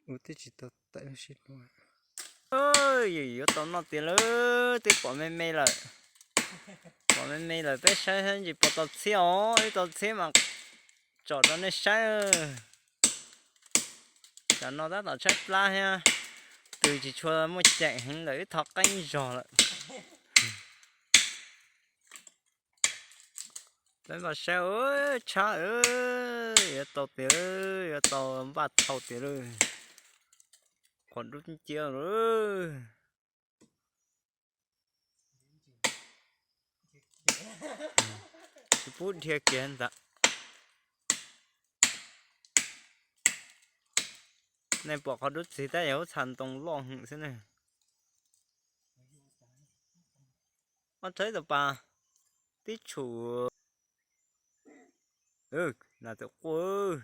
Ua twb tsis tau tawm lub sib hlub. Yuav tau noj tiag lawm, twb pom me me lawm. Pom me me lawm peb saib saib ntsis puas tau txhiab os, twb tau txhiab mas tsom rau nej saib. Tam no tab tom tshaib plab thiab, tus tsis tshua muaj ceem heev lawm, wb thov qeeb zog lawm. Peb npaj saib, tshab, yuav tau tiag, yuav tau npaj thau tiag lauj. Qhov dub nciab lauj. Tsis pub dhia kiag ntag. Nej pom qhov dub txig tab yog lub txha ntoo loj heev xwb ne. Ob txhais tus pas tib tshum. Nas tus quaj.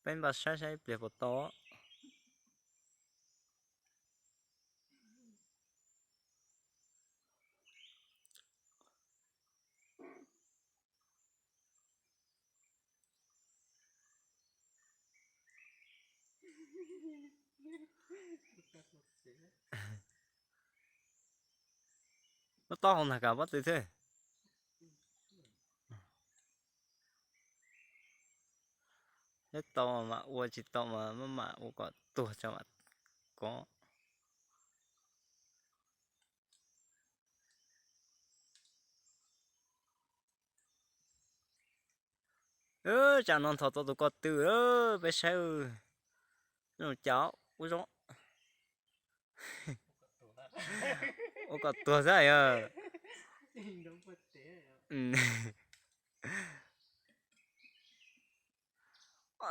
Peb npaj saib saib ib pliag puas tau. Muab tob hau ntag, kam pob tw thiab. Thiab tau mam ua, tsis tau mas maj mam ua kom tuag tso mam kov. Tsam no nthos tau tus ko tw, peb saib. Cas ua zoo, ua kom tuag xwb yog.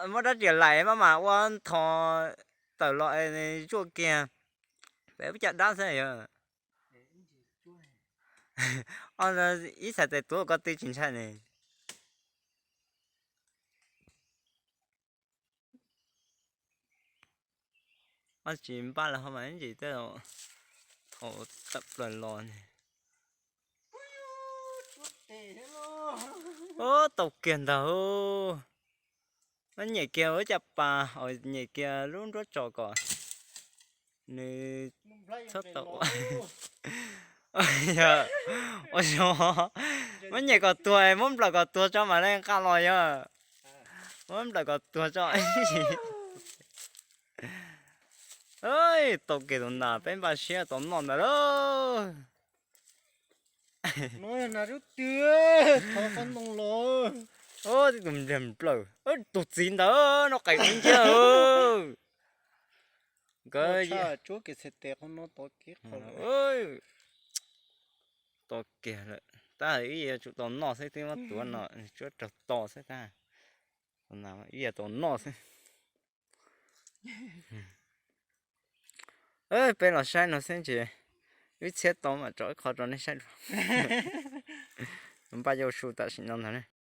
Muab rab riam laim maj mam ua nthos tawm los zuaj kiag. Peb ua cas dab xwb yog. Ib txhais tes tuav ko tw tsis ntshai ne. Ob tsis npaj lawm ho mas ib ntsis tej thaum tawm plaws los ne. Ub, tau kiag ntag. Muab nyem kiag ua caj pas, nyem kiag lub nruab tso kom nws txhob tau. Ua zoo, muab nyem kom tuag, muab nplawm kom tuag tso mam li nqa los yog. Muab nplawm kom tuag tso. Tau kiag tus nas, peb npaj siab tau noj ntawd lauj. Tus npliag nplawm, tus txiv ntawd no qais ua nciab. Nkawd tsuab kiag txhais tes qhov no tau kiag lawm, tab sis ib yuav tsum tau noj xwb, twb muab tuav no tsuab raug to xwb tab, ib yuav tau noj xwb. Peb los saib no xwb ces wb txhiab tau mam tso ib qho rau nej saib dua. Npaj yau su tam sim no ntag ne.